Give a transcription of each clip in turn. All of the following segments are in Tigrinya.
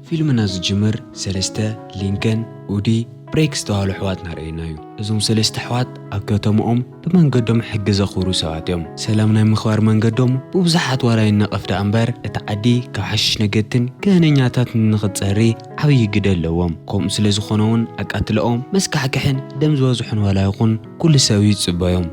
ፊልምና ዝጅምር ሰለስተ፣ ሊንከን፣ ኡዲ፣ ብሬክ ዝተባህሉ ኣሕዋት እናረኣየና እዩ። እዞም ሰለስተ ኣሕዋት ኣብ ከተማኦም ብመንገዶም ሕጊ ዘኽብሩ ሰባት እዮም። ሰላም ናይ ምኽባር መንገዶም ብብዙሓት ዋላ ይነቐፍ ደኣ እምበር፣ እታ ዓዲ ካብ ሓሽሽ ነገድትን ገበነኛታትን ንኽትጸሪ ዓብዪ ግደ ኣለዎም። ከምኡ ስለ ዝኾነ እውን ኣቃትላኦም፣ መስካሕክሕን ደም ዝበዝሑን ዋላ ይኹን ኩሉ ሰብ እዩ ዝጽበዮም።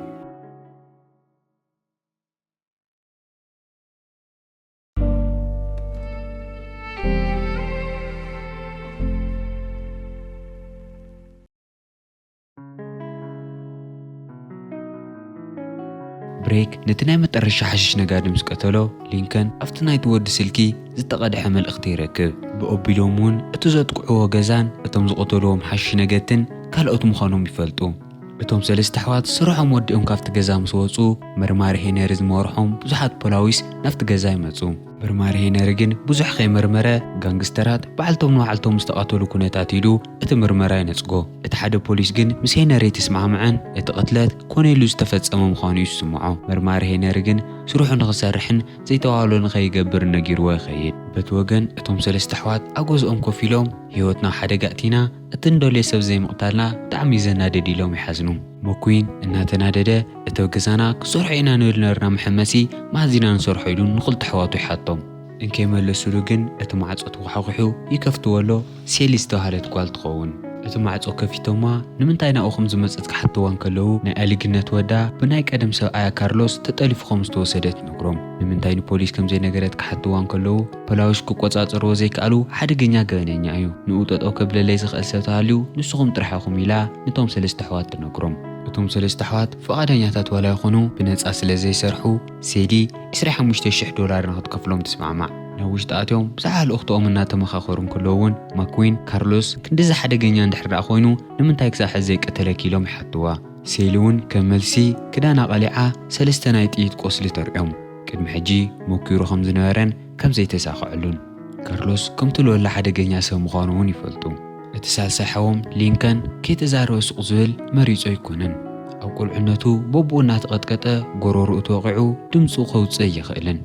ብሬክ ነቲ ናይ መጠረሻ ሓሽሽ ነጋዲ ምስ ቀተሎ፣ ሊንከን ኣብቲ ናይቲ ወዲ ስልኪ ዝተቐድሐ መልእኽቲ ይረክብ። ብኦቢሎም እውን እቲ ዘጥቅዕዎ ገዛን እቶም ዝቐተልዎም ሓሽሽ ነገድትን ካልኦት ምዃኖም ይፈልጡ። እቶም ሰለስተ ኣሕዋት ስርሖም ወዲኦም ካብቲ ገዛ ምስ ወጹ፣ መርማሪ ሄነሪ ዝመርሖም ብዙሓት ፖላዊስ ናብቲ ገዛ ይመጹ። መርማሪ ሄነሪ ግን ብዙሕ ከይመርመረ፣ ጋንግስተራት ባዕልቶም ንባዕልቶም ዝተቐተሉ ኩነታት ኢሉ እቲ ምርመራ ይነጽጎ። እቲ ሓደ ፖሊስ ግን ምስ ሄነሪ ኣይተስማዕምዐን፣ እቲ ቅትለት ኮነ ኢሉ ዝተፈጸመ ምዃኑ እዩ ዝስምዖ። መርማሪ ሄነሪ ግን ስርሑ ንኽሰርሕን ዘይተዋህሎ ንኸይገብር ነጊርዎ ይኸይድ። በቲ ወገን እቶም ሰለስተ ኣሕዋት ኣብ ገዝኦም ኮፍ ኢሎም፣ ህይወትና ኣብ ሓደጋ ኣእቲና፣ እቲ እንደልዮ ሰብ ዘይምቕታልና ብጣዕሚ እዩ ዘናድድ ኢሎም ይሓዝኑ። መኩዊን እናተናደደ፣ እቲ ኣብ ገዛና ክሰርሖ ኢና ንብል ነበርና መሐመሲ መዓዝ ኢና ንሰርሖ ኢሉ ንኽልተ ኣሕዋቱ ይሓቶም። እንከይመለሱሉ ግን እቲ ማዕጾ ተጓሓጒሑ ይከፍትዎ ኣሎ። ሴሊ ዝተባህለት ጓል ትኸውን። እቲ ማዕጾ ከፊቶማ ንምንታይ ናብኡ ከም ዝመጸት ክሓትዋ እንከለዉ፣ ናይ ኣሊግነት ወዳ ብናይ ቀደም ሰብኣያ ካርሎስ ተጠሊፉ ከም ዝተወሰደ ትነግሮም። ንምንታይ ንፖሊስ ከም ዘይነገረት ክሓትዋ እንከለዉ፣ ፖላዊስ ክቆጻጸርዎ ዘይከኣሉ ሓደገኛ ገበነኛ እዩ። ንኡ ጠጠው ከብለለይ ዝኽእል ሰብ ተሃልዩ ንስኹም ጥራሕ ኢኹም ኢላ ነቶም ሰለስተ ኣሕዋት ትነግሮም። እቶም ሰለስተ ኣሕዋት ፍቓደኛታት ዋላ ይኹኑ ብነጻ ስለ ዘይሰርሑ፣ ሴሊ ዕስራ ሓሙሽተ ሽሕ ዶላር ንኽትከፍሎም ትስማዕማዕ። ናብ ውሽጢ ኣትዮም ብዛዕባ ልእኽትኦም እናተመኻኸሩ እንከለዉ እውን፣ ማክዊን ካርሎስ ክንድዚ ሓደገኛ እንድሕር ደኣ ኮይኑ ንምንታይ ክሳዕ ሕዚ ዘይቀተለኪ ኢሎም ይሓትዋ። ሴሊ እውን ከም መልሲ ክዳና ቀሊዓ ሰለስተ ናይ ጥይት ቆስሊ ተርእዮም። ቅድሚ ሕጂ መኪሩ ከም ዝነበረን ከም ዘይተሳኸዐሉን። ካርሎስ ከምቲ ልወላ ሓደገኛ ሰብ ምዃኑ እውን ይፈልጡ። እቲ ሳልሳይ ሓዎም ሊንከን ከይተዛረበ ሱቕ ዝብል መሪጾ ኣይኮነን። ኣብ ቁልዕነቱ በቦኡ እናተቐጥቀጠ ጎረርኡ ተወቒዑ ድምጹ ከውጽእ ኣይኽእልን።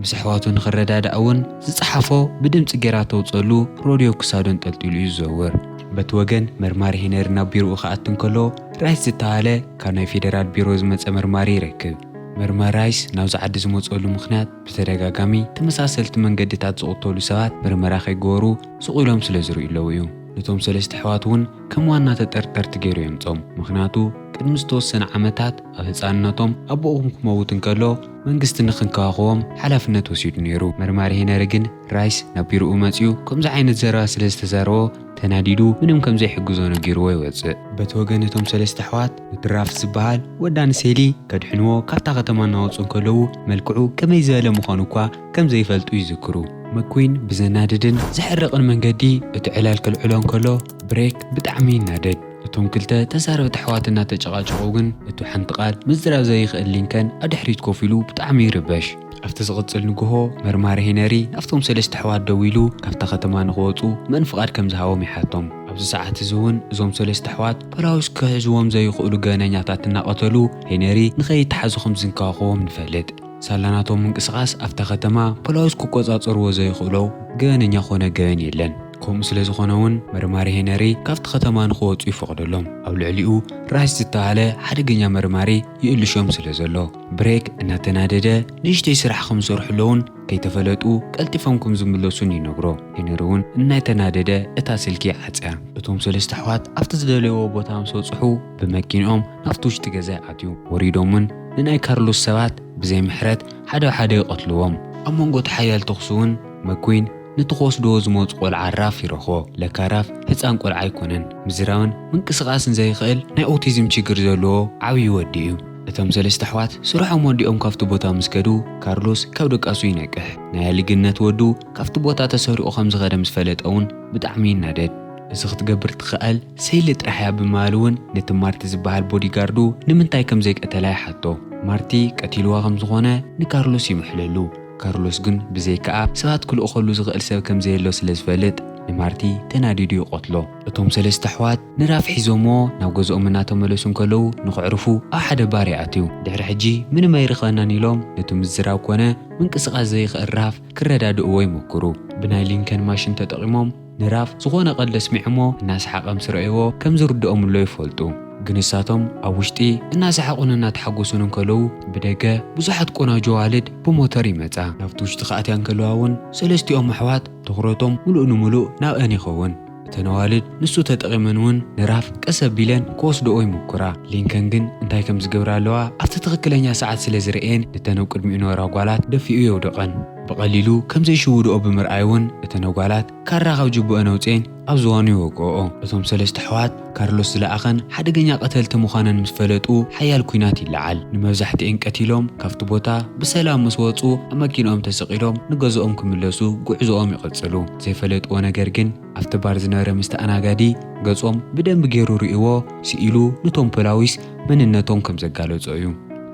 ምስ ኣሕዋቱ ንኽረዳዳእ እውን ዝጸሓፎ ብድምጺ ጌራ ተውጸሉ ሮድዮ ክሳዱ ኣንጠልጢሉ እዩ ዝዘውር። በቲ ወገን መርማሪ ሄነሪ ናብ ቢሮኡ ክኣቱ እንከሎ ራይስ ዝተባህለ ካብ ናይ ፌደራል ቢሮ ዝመጸ መርማሪ ይረክብ። መርማሪ ራይስ ናብዚ ዓዲ ዝመጸሉ ምኽንያት ብተደጋጋሚ ተመሳሰልቲ መንገድታት ዝቕተሉ ሰባት ምርመራ ከይገበሩ ስቕ ኢሎም ስለ ዝርእዩ ኣለዉ እዩ። ነቶም ሰለስተ ኣሕዋት እውን ከም ዋና ተጠርጠርቲ ገይሩ የምጾም። ምኽንያቱ ቅድሚ ዝተወሰነ ዓመታት ኣብ ህጻንነቶም ኣቦኦም ክመውት እንከሎ መንግስቲ ንኽንከባኸቦም ሓላፍነት ወሲዱ ነይሩ። መርማሪ ሄነሪ ግን ራይስ ናብ ቢሮኡ መጺኡ ከምዚ ዓይነት ዘረባ ስለ ዝተዛረቦ ተናዲዱ ምንም ከም ዘይሕግዞ ነጊርዎ ይወጽእ። በቲ ወገን እቶም ሰለስተ ኣሕዋት ንትራፍ ዝበሃል ወዳ ንሴሊ ከድሕንዎ ካብታ ከተማ እናወጹ እንከለዉ መልክዑ ከመይ ዝበለ ምዃኑ እኳ ከም ዘይፈልጡ ይዝክሩ። መኩዊን ብዘናድድን ዘሕርቕን መንገዲ እቲ ዕላል ከልዕሎ እንከሎ ብሬክ ብጣዕሚ ይናደድ። እቶም ክልተ ተዛረብቲ ኣሕዋት እናተጨቓጨቑ ግን እቱ ሓንቲ ቃል ምዝራብ ዘይኽእል ሊንከን ኣብ ድሕሪት ኮፍ ኢሉ ብጣዕሚ ይርበሽ። ኣብቲ ዝቕጽል ንግሆ መርማሪ ሄነሪ ናብቶም ሰለስተ ኣሕዋት ደዊሉ ካብታ ከተማ ንኽወጹ መን ፍቓድ ከም ዝሃቦም ይሓቶም። ኣብዚ ሰዓት እዚ እውን እዞም ሰለስተ ኣሕዋት ፖላዊስ ክሕዝዎም ዘይኽእሉ ገበነኛታት እናቐተሉ ሄነሪ ንኸይተሓዙ ከም ዝንከባኸቦም ንፈልጥ። ሳላ ናቶም ምንቅስቓስ ኣብታ ከተማ ፖላዊስ ክቆጻጸርዎ ዘይኽእሎ ገበነኛ ኮነ ገበን የለን። ከምኡ ስለ ዝኾነ እውን መርማሪ ሄነሪ ካብቲ ከተማ ንኽወጹ ይፈቕደሎም። ኣብ ልዕሊኡ ራይስ ዝተባህለ ሓደገኛ መርማሪ ይእልሾም ስለ ዘሎ ብሬክ እናተናደደ ንእሽተይ ስራሕ ከም ዝሰርሑ ኣለውን ከይተፈለጡ ቀልጢፎም ከም ዝምለሱን ይነግሮ። ሄነሪ እውን እናተናደደ እታ ስልኪ ይዓጽያ። እቶም ሰለስተ ኣሕዋት ኣብቲ ዝደለይዎ ቦታ ምስ በጽሑ ብመኪንኦም ናብቲ ውሽጢ ገዛ ይኣትዩ። ወሪዶምን ንናይ ካርሎስ ሰባት ብዘይ ምሕረት ሓደ ብሓደ ይቐትልዎም። ኣብ መንጎ እቲ ሓያል ተኹሲ እውን መኩዊን ነቲ ክወስድዎ ዝመጹ ቆልዓ ራፍ ይረኽቦ። ለካ ራፍ ህጻን ቆልዓ ኣይኮነን። ምዝራብን ምንቅስቓስን ዘይኽእል ናይ ኦቲዝም ችግር ዘለዎ ዓብዪ ወዲ እዩ። እቶም ሰለስተ ኣሕዋት ስርሖም ወዲኦም ካብቲ ቦታ ምስ ከዱ ካርሎስ ካብ ድቃሱ ይነቅሕ። ናይ ኣሊግነት ወዱ ካብቲ ቦታ ተሰሪቑ ከም ዝኸደ ምስ ፈለጠ እውን ብጣዕሚ ይናደድ። እዚ ክትገብር ትኽእል ሴሊ ጥራሕ እያ ብምባል እውን ነቲ ማርቲ ዝበሃል ቦዲጋርዱ ንምንታይ ከም ዘይቀተላ ይሓቶ። ማርቲ ቀቲልዋ ከም ዝኾነ ንካርሎስ ይምሕለሉ። ካርሎስ ግን ብዘይካኣ ሰባት ክልእኸሉ ዝኽእል ሰብ ከም ዘየሎ ስለ ዝፈልጥ ንማርቲ ተናዲዱ ይቐትሎ። እቶም ሰለስተ ኣሕዋት ንራፍ ሒዞምዎ ናብ ገዝኦም እናተመለሱ እንከለዉ ንኽዕርፉ ኣብ ሓደ ባር ይኣትዩ። ድሕሪ ሕጂ ምንም ኣይርኸበናን ኢሎም ነቲ ምዝራብ ኮነ ምንቅስቓስ ዘይኽእል ራፍ ክረዳድእዎ ይመክሩ። ብናይ ሊንከን ማሽን ተጠቒሞም ንራፍ ዝኾነ ቀልዲ ኣስሚዖሞ እናሰሓቐ ምስ ረኣይዎ ከም ዝርድኦምሎ ይፈልጡ። ግን ንሳቶም ኣብ ውሽጢ እናሰሓቑን እናተሓጎሱን እንከለዉ ብደገ ብዙሓት ቆናጆ ኣዋልድ ብሞተር ይመጻ። ናብቲ ውሽጢ ክኣትያ እንከለዋ እውን ሰለስቲኦም ኣሕዋት ትኹረቶም ምሉእ ንምሉእ ናብአን ይኸውን። እተን ኣዋልድ ንሱ ተጠቒመን እውን ንራፍ ቀስ ኣቢለን ክወስድኦ ይምኩራ። ሊንከን ግን እንታይ ከም ዝገብራ ኣለዋ ኣብቲ ትኽክለኛ ሰዓት ስለ ዝርእየን ነተን ኣብ ቅድሚኡ ነበራ ጓላት ደፊኡ የውድቐን። ብቐሊሉ ከም ዘይሽውድኦ ብምርኣይ እውን እተን ኣጓላት ካራ ካብ ጅብኦን ኣውፅኤን ኣብ ዝዋኑ ይወግኦኦ። እቶም ሰለስተ ኣሕዋት ካርሎስ ዝለኣኸን ሓደገኛ ቀተልቲ ምዃነን ምስ ፈለጡ ሓያል ኲናት ይለዓል። ንመብዛሕትኤን ቀቲሎም ካብቲ ቦታ ብሰላም ምስ ወፁ ኣብ መኪንኦም ተሰቒሎም ንገዝኦም ክምለሱ ጉዕዞኦም ይቕፅሉ። ዘይፈለጥዎ ነገር ግን ኣብቲ ባር ዝነበረ ምስተኣናጋዲ ገጾም ብደንቢ ገይሩ ርእይዎ ስኢሉ ንቶም ፖላዊስ መንነቶም ከም ዘጋለጾ እዩ።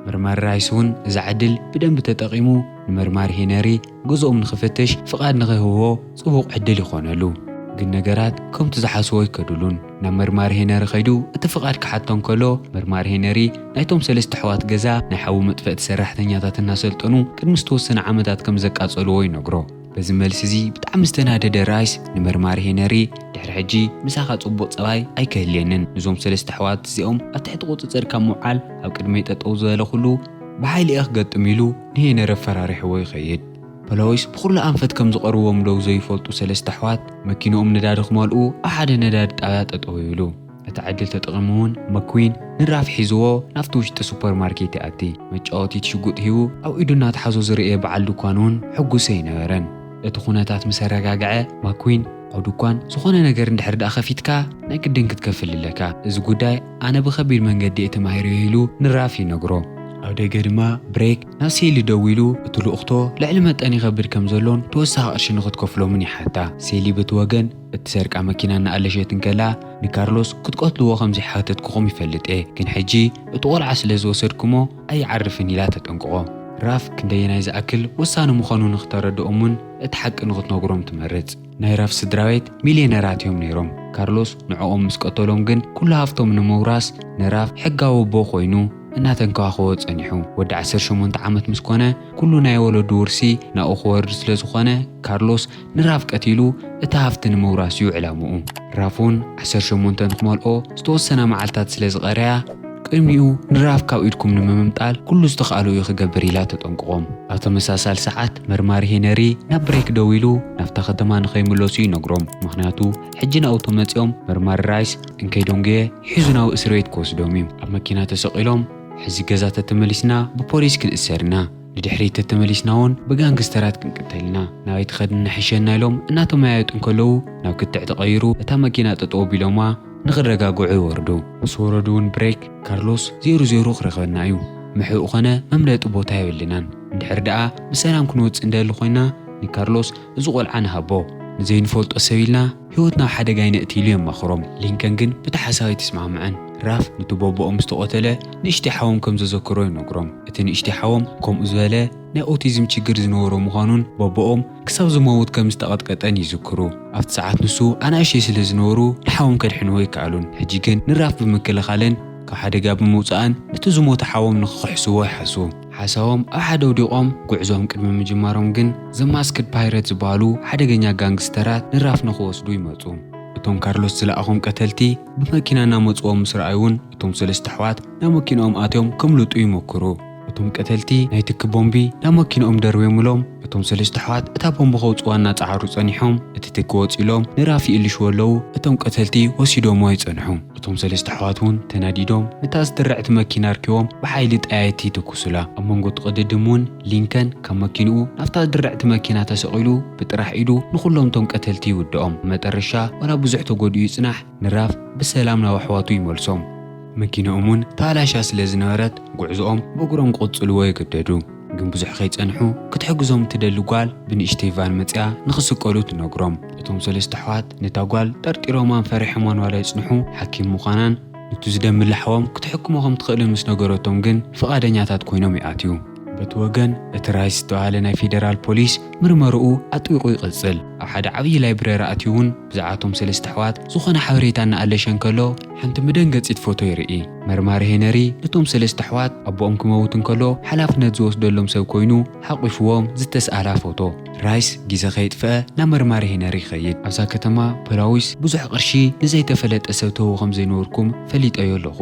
መርማሪ ራይስ እውን እዛ ዕድል ብደንቢ ተጠቒሙ ንመርማሪ ሄነሪ ገዝኦም ንኽፍትሽ ፍቓድ ንኽህቦ ጽቡቕ ዕድል ይኾነሉ። ግን ነገራት ከምቲ ዝሓስቦ ኣይከዱሉን። ናብ መርማሪ ሄነሪ ከይዱ እቲ ፍቓድ ክሓቶ እንከሎ መርማሪ ሄነሪ ናይቶም ሰለስተ ኣሕዋት ገዛ ናይ ሓዊ መጥፈእቲ ሰራሕተኛታት እናሰልጠኑ ቅድሚ ዝተወሰነ ዓመታት ከም ዘቃጸልዎ ይነግሮ። በዚ መልሲ እዚ ብጣዕሚ ዝተናደደ ራይስ ንመርማሪ ሄነሪ ድሕሪ ሕጂ ምሳኻ ጽቡቕ ጸባይ ኣይክህልየንን። ንዞም ሰለስተ ኣሕዋት እዚኦም ኣብ ትሕቲ ቁጽጽር ካብ ምውዓል ኣብ ቅድመይ ጠጠው ዝበለ ኩሉ ብሓይሊ እየ ክገጥም ኢሉ ንሄነሪ ኣፈራሪሕዎ ይኸይድ። ፖላዊስ ብኹሉ ኣንፈት ከም ዝቐርዎም ደው ዘይፈልጡ ሰለስተ ኣሕዋት መኪንኦም ነዳዲ ክመልኡ ኣብ ሓደ ነዳዲ ጣብያ ጠጠው ይብሉ። እቲ ዕድል ተጠቒሙ እውን መክዊን ንራፍ ሒዝዎ ናብቲ ውሽጢ ሱፐርማርኬት ይኣቲ። መጫወቲት ሽጉጥ ሂቡ ኣብ ኢዱ እናተሓዞ ዝርእየ በዓል ድኳን እውን ሕጉስ ኣይነበረን። እቲ ኩነታት ምስ ኣረጋግዐ ማክዊን ኣብ ድኳን ዝኾነ ነገር እንድሕር ደኣ ከፊትካ ናይ ግድን ክትከፍል ኣለካ። እዚ ጉዳይ ኣነ ብኸቢድ መንገዲ እየ ተማሂረዮ ኢሉ ንራፍ ይነግሮ። ኣብ ደገ ድማ ብሬክ ናብ ሴሊ ደዊሉ እቲ ልኡኽቶ ልዕሊ መጠን ይኸብድ ከም ዘሎን ተወሳኺ ቅርሺ ንኽትከፍሎምን ይሓታ። ሴሊ በቲ ወገን እትሰርቃ መኪና እናኣለሸት እንከላ ንካርሎስ ክትቀትልዎ ከም ዘይሓተትኩኹም ይፈልጥ እየ፣ ግን ሕጂ እቲ ቆልዓ ስለ ዝወሰድኩሞ ኣይዓርፍን ኢላ ተጠንቅቖ። ራፍ ክንደየናይ ዝኣክል ወሳኒ ምዃኑ ንኽተረድኦምን እቲ ሓቂ ንኽትነግሮም ትመርጽ። ናይ ራፍ ስድራ ቤት ሚልዮነራት እዮም ነይሮም። ካርሎስ ንዕኦም ምስ ቀተሎም ግን ኩሉ ሃፍቶም ንምውራስ ንራፍ ሕጋዊ ኣቦ ኮይኑ እናተንከባኸቦ ጸኒሑ። ወዲ ዓሰርተ ሸሞንተ ዓመት ምስ ኮነ ኩሉ ናይ ወለዱ ውርሲ ናብኡ ክወርድ ስለ ዝኾነ ካርሎስ ንራፍ ቀቲሉ እቲ ሃፍቲ ንምውራስ እዩ ዕላምኡ። ራፍ እውን ዓሰርተ ሸሞንተ ንክመልኦ ዝተወሰና መዓልታት ስለ ዝቐረያ ቅድሚኡ ንራፍ ካብ ኢድኩም ንምምንጣል ኩሉ ዝተኻእሎ እዩ ክገብር ኢላ ተጠንቅቖም። ኣብ ተመሳሳሊ ሰዓት መርማሪ ሄነሪ ናብ ብሬክ ደዊሉ ናብታ ከተማ ንኸይምለሱ ይነግሮም። ምኽንያቱ ሕጂ ናብኡ ተመጺኦም መርማሪ ራይስ እንከይደንጎየ ሒዙ ናብ እስር ቤት ክወስዶም እዩ። ኣብ መኪና ተሰቒሎም ሕዚ ገዛ ተተመሊስና ብፖሊስ ክንእሰር ኢና፣ ንድሕሪት ተተመሊስና እውን ብጋንግስተራት ክንቅተል ኢና፣ ናበይ ትኸድና ሕሸና ኢሎም እናተመያየጡ እንከለዉ ናብ ክትዕ ተቐይሩ እታ መኪና ጠጠው ኣቢሎማ ንኽረጋግዑ ይወርዱ። ምስ ወረዱ እውን ብሬክ ካርሎስ ዜሩ ዜሩ ክረኽበና እዩ፣ ምሕኡ ኾነ መምረጢ ቦታ የብልናን፣ እንድሕር ደኣ ብሰላም ክንወፅእ እንደሊ ኮይና ንካርሎስ እዚ ቆልዓ ንሃቦ፣ ንዘይንፈልጦ ሰብ ኢልና ህይወትና ኣብ ሓደጋ ይነእቲ ኢሉ የማኽሮም። ሊንከን ግን ብቲ ሓሳብ ኣይተስማምዐን። ራፍ ነቲ ቦቦኦም ዝተቐተለ ንእሽተይ ሓዎም ከም ዘዘክሮ ይነግሮም። እቲ ንእሽተይ ሓዎም ከምኡ ዝበለ ናይ ኦቲዝም ችግር ዝነበሮ ምዃኑን ቦቦኦም ክሳብ ዝመውት ከም ዝተቐጥቀጠን ይዝክሩ። ኣብቲ ሰዓት ንሱ ኣናእሽተይ ስለ ዝነበሩ ንሓዎም ከድሕንዎ ኣይከኣሉን። ሕጂ ግን ንራፍ ብምክልኻለን ካብ ሓደጋ ብምውጻእን ነቲ ዝሞተ ሓዎም ንኽኽሕስዎ ይሓስቡ። ሓሳቦም ኣብ ሓደ ወዲቖም ጉዕዞኦም ቅድሚ ምጅማሮም ግን ዘማስክድ ፓይረት ዝበሃሉ ሓደገኛ ጋንግስተራት ንራፍ ንኽወስዱ ይመጹ። እቶም ካርሎስ ዝለኣኾም ቀተልቲ ብመኪና እናመጽዎም ምስ ረኣዩ እውን እቶም ሰለስተ ኣሕዋት ናብ መኪንኦም ኣትዮም ከምልጡ ይመክሩ። እቶም ቀተልቲ ናይ ትኪ ቦምቢ ናብ መኪንኦም ደርብዮምሎም እቶም ሰለስተ ኣሕዋት እታ ቦምቢ ከውጽዋ እናጸዓሩ ጸኒሖም እቲ ትኪ ወጺሎም ንራፍ ይእልሽዎ ኣለዉ። እቶም ቀተልቲ ወሲዶምዎ ይጸንሑ። እቶም ሰለስተ ኣሕዋት እውን ተናዲዶም ነታ ዝትርዕቲ መኪና ኣርኪቦም ብሓይሊ ጠያይቲ ይትኩሱላ። ኣብ መንጎ እቲ ቅድድም እውን ሊንከን ካብ መኪንኡ ናብታ ዝድርዕቲ መኪና ተሰቒሉ ብጥራሕ ኢዱ ንኹሎም እቶም ቀተልቲ ይውድኦም። መጠረሻ ዋላ ብዙሕ ተጎዲኡ ይጽናሕ ንራፍ ብሰላም ናብ ኣሕዋቱ ይመልሶም። መኪንኦም እውን ተባላሽያ ስለ ዝነበረት ጉዕዞኦም ብእግሮም ክቕጽልዎ ይግደዱ። ግን ብዙሕ ከይጸንሑ ክትሕግዞም እትደሊ ጓል ብንእሽተይ ቫን መጺኣ ንኽስቀሉ ትነግሮም። እቶም ሰለስተ ኣሕዋት ነታ ጓል ጠርጢሮማን ፈሪሖማን ዋላ ይጽንሑ ሓኪም ምዃናን ነቲ ዝደሚ ላሕዎም ክትሕክሞ ከም ትኽእልን ምስ ነገረቶም ግን ፍቓደኛታት ኮይኖም ይኣትዩ። እቲ ወገን እቲ ራይስ ዝተባህለ ናይ ፌደራል ፖሊስ ምርመርኡ ኣጥቢቑ ይቕጽል። ኣብ ሓደ ዓብዪ ላይብረሪ ኣትዩ እውን ብዛዕባ እቶም ሰለስተ ኣሕዋት ዝኾነ ሓበሬታ እናኣለሸ እንከሎ፣ ሓንቲ መደንገጺት ፎቶ ይርኢ። መርማሪ ሄነሪ ነቶም ሰለስተ ኣሕዋት ኣቦኦም ክመውት እንከሎ ሓላፍነት ዝወስደሎም ሰብ ኮይኑ ሓቂፍዎም ዝተስኣላ ፎቶ። ራይስ ግዜ ከይጥፍአ ናብ መርማሪ ሄነሪ ይኸይድ። ኣብዛ ከተማ ፖላዊስ ብዙሕ ቅርሺ ንዘይተፈለጠ ሰብ ትህቡ ከም ዘይነበርኩም ፈሊጠዮ ኣለኹ።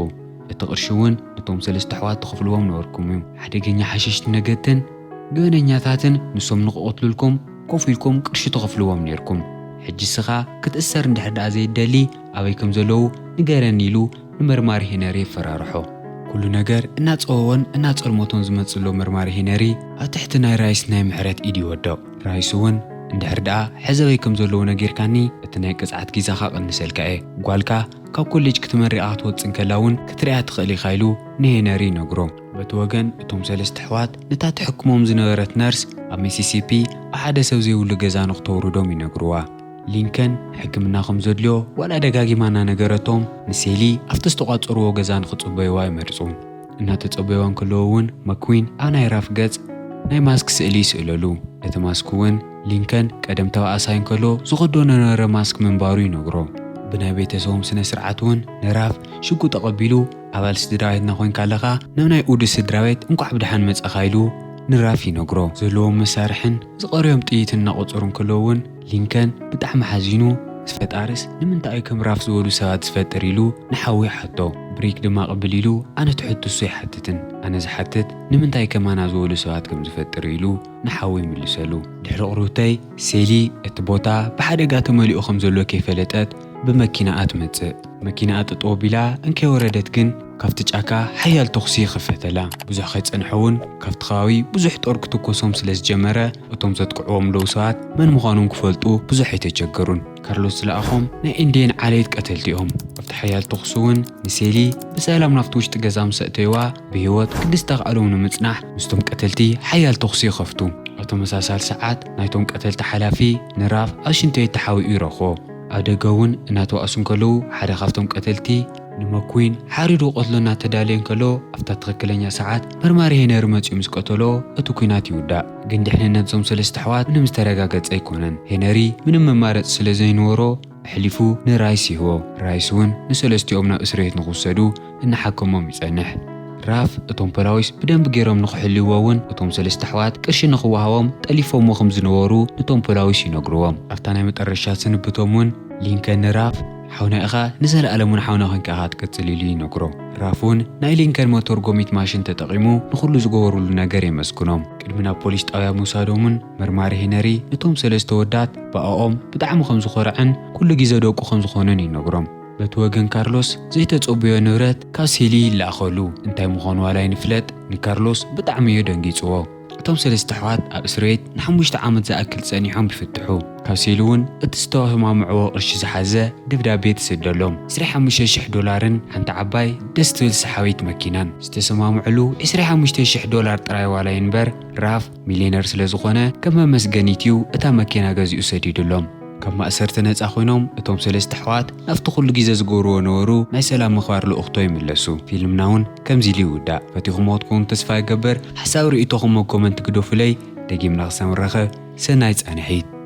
እቲ ቅርሺ እውን ነቶም ሰለስተ ኣሕዋት ትኸፍልዎም ነበርኩም እዩ። ሓደገኛ ሓሽሽ ነገድትን ገበነኛታትን ንሶም ንክቐትሉልኩም ኮፍ ኢልኩም ቅርሺ ትኸፍልዎም ነይርኩም። ሕጂ ስኻ ክትእሰር እንድሕር ደኣ ዘይደሊ ኣበይ ከም ዘለዉ ንገረኒ ኢሉ ንመርማሪ ሄነሪ የፈራርሖ። ኩሉ ነገር እናጸወወን እናጸልመቶን ዝመጽእ ዘሎ መርማሪ ሄነሪ ኣብ ትሕቲ ናይ ራይስ ናይ ምሕረት ኢድ ይወድቕ። ራይስ እውን እንድሕር ደኣ ሕዚ ኣበይ ከም ዘለዉ ነጊርካኒ እቲ ናይ ቅጽዓት ጊዛኻ ቀንሰልካ እየ። ጓልካ ካብ ኮሌጅ ክትመሪቓ ክትወጽእ እንከላ እውን ክትሪኣ ትኽእል ኢኻ ኢሉ ንሄነሪ ይነግሮ። በቲ ወገን እቶም ሰለስተ ኣሕዋት ነታ ትሕክሞም ዝነበረት ነርስ ኣብ ሚሲሲፒ ኣብ ሓደ ሰብ ዘይብሉ ገዛ ንክተውርዶም ይነግርዋ። ሊንከን ሕክምና ከም ዘድልዮ ዋላ ደጋጊማ እናነገረቶም ንሴሊ ኣብቲ ዝተቋጸርዎ ገዛ ንክጽበይዋ ይመርጹ። እናተጸበይዋ እንከለዉ እውን መክዊን ኣብ ናይ ራፍ ገጽ ናይ ማስክ ስእሊ ይስእለሉ። እቲ ማስክ እውን ሊንከን ቀደም ተባእሳይ እንከሎ ዝኸዶ ነበረ ማስክ ምንባሩ ይነግሮ። ብናይ ቤተሰቦም ስነ ስርዓት እውን ንራፍ ሽጉጥ ኣቐቢሉ ኣባል ስድራ ቤትና ኮይንካ ኣለኻ ናብ ናይ ኡድስ ስድራ ቤት እንቋዕ ብደሓን መጻኻ ኢሉ ንራፍ ይነግሮ። ዘለዎም መሳርሕን ዝቐርዮም ጥይት እናቖጸሩ እንከለዉ እውን ሊንከን ብጣዕሚ ሓዚኑ ፈጣርስ ንምንታይ እዩ ከም ራፍ ዝበሉ ሰባት ዝፈጥር ኢሉ ንሓዊ ይሓቶ። ብሪክ ድማ ቅብል ኢሉ ኣነ ትሕቱ እሱ ኣይሓትትን፣ ኣነ ዝሓትት ንምንታይ ከማና ዝበሉ ሰባት ከም ዝፈጥር ኢሉ ንሓዊ ይምልሰሉ። ድሕሪ ቁርብተይ ሴሊ እቲ ቦታ ብሓደጋ ተመሊኡ ከም ዘሎ ከይፈለጠት ብመኪናኣ ትመጽእ። መኪናኣ ጠጠው ኣቢላ እንከይወረደት ግን ካብቲ ጫካ ሓያል ተኹሲ ይኽፈተላ። ብዙሕ ከይጸንሐ እውን ካብቲ ከባቢ ብዙሕ ጦር ክትኮሶም ስለ ዝጀመረ እቶም ዘጥቅዕዎም ለዉ ሰባት መን ምዃኖም ክፈልጡ ብዙሕ ኣይተቸገሩን። ካርሎስ ዝለኣኾም ናይ ኢንድየን ዓሌት ቀተልቲ እዮም። ኣብቲ ሓያል ተኹሲ እውን ንሴሊ ብሰላም ናብቲ ውሽጢ ገዛ ምስ ኣእተይዋ ብህይወት ክንዲ ዝተኻእሎም ንምጽናሕ ምስቶም ቀተልቲ ሓያል ተኹሲ ይኸፍቱ። ኣብ ተመሳሳሊ ሰዓት ናይቶም ቀተልቲ ሓላፊ ንራፍ ኣብ ሽንቲ ቤት ተሓቢኡ ይረኽቦ። ኣብ ደገ እውን እናተባእሱ እንከለዉ ሓደ ካብቶም ቀተልቲ ንመኩዊን ሓሪዱ ክቐትሎ እናተዳለየ እንከሎ ኣብታ ትኽክለኛ ሰዓት መርማሪ ሄነሪ መጺኡ ምስ ቀተሎ እቲ ኲናት ይውዳእ። ግን ድሕንነት እዞም ሰለስተ ኣሕዋት ምንም ዝተረጋገጸ ኣይኮነን። ሄነሪ ምንም መማረጺ ስለ ዘይነበሮ ኣሕሊፉ ንራይስ ይህቦ። ራይስ እውን ንሰለስቲኦም ናብ እስር ቤት ንኽውሰዱ እናሓከሞም ይጸንሕ። ራፍ እቶም ፖላዊስ ብደንቢ ገይሮም ንኽሕልይዎ እውን እቶም ሰለስተ ኣሕዋት ቅርሺ ንኽወሃቦም ጠሊፎምዎ ከም ዝነበሩ ንቶም ፖላዊስ ይነግርዎም። ኣብታ ናይ መጠረሻ ስንብቶም እውን ሊንከን ንራፍ ሓውና ኢኻ ንዘለኣለም እውን ሓውና ኮንካ ኢኻ ትቅጽል ኢሉ ይነግሮ። ራፍ እውን ናይ ሊንከን መተርጎሚት ማሽን ተጠቒሙ ንኹሉ ዝገበሩሉ ነገር የመስግኖም። ቅድሚ ናብ ፖሊስ ጣብያ ምውሳዶምን መርማሪ ሄነሪ እቶም ሰለስተ ወዳት ብኣኦም ብጣዕሚ ከም ዝኾርዐን ኩሉ ግዜ ደቁ ከም ዝኾነን ይነግሮም። በቲ ወገን ካርሎስ ዘይተጸብዮ ንብረት ካብ ሴሊ ይለኣኸሉ። እንታይ ምዃኑ ዋላ ይንፍለጥ ንካርሎስ ብጣዕሚ እዩ ደንጊጽዎ። እቶም ሰለስተ ኣሕዋት ኣብ እስር ቤት ንሓሙሽተ ዓመት ዝኣክል ጸኒሖም ይፍትሑ። ካብ ሴሊ እውን እቲ ዝተሰማምዕዎ ቅርሺ ዝሓዘ ደብዳቤ ትስደሎም። ዕስራ ሓሙሽተ ሽሕ ዶላርን ሓንቲ ዓባይ ደስ ትብል ሰሓቢት መኪናን ዝተሰማምዕሉ ዕስራ ሓሙሽተ ሽሕ ዶላር ጥራይ ዋላ ይንበር ራፍ ሚልዮነር ስለ ዝኾነ ከም መመስገኒት እዩ እታ መኪና ገዚኡ ሰዲድሎም። ካብ ማእሰርቲ ነጻ ኮይኖም እቶም ሰለስተ ኣሕዋት ናብቲ ኩሉ ግዜ ዝገብርዎ ነበሩ ናይ ሰላም ምኽባር ልኡኽቶ ይምለሱ። ፊልምና እውን ከምዚ ኢሉ ይውዳእ። ፈቲኹምዎ ትከውን ተስፋ ይገብር። ሓሳብ ርእይቶኹም ኣብ ኮመንት ግደፉለይ። ደጊምና ክሳብ ንራኸብ ሰናይ ጻንሒት።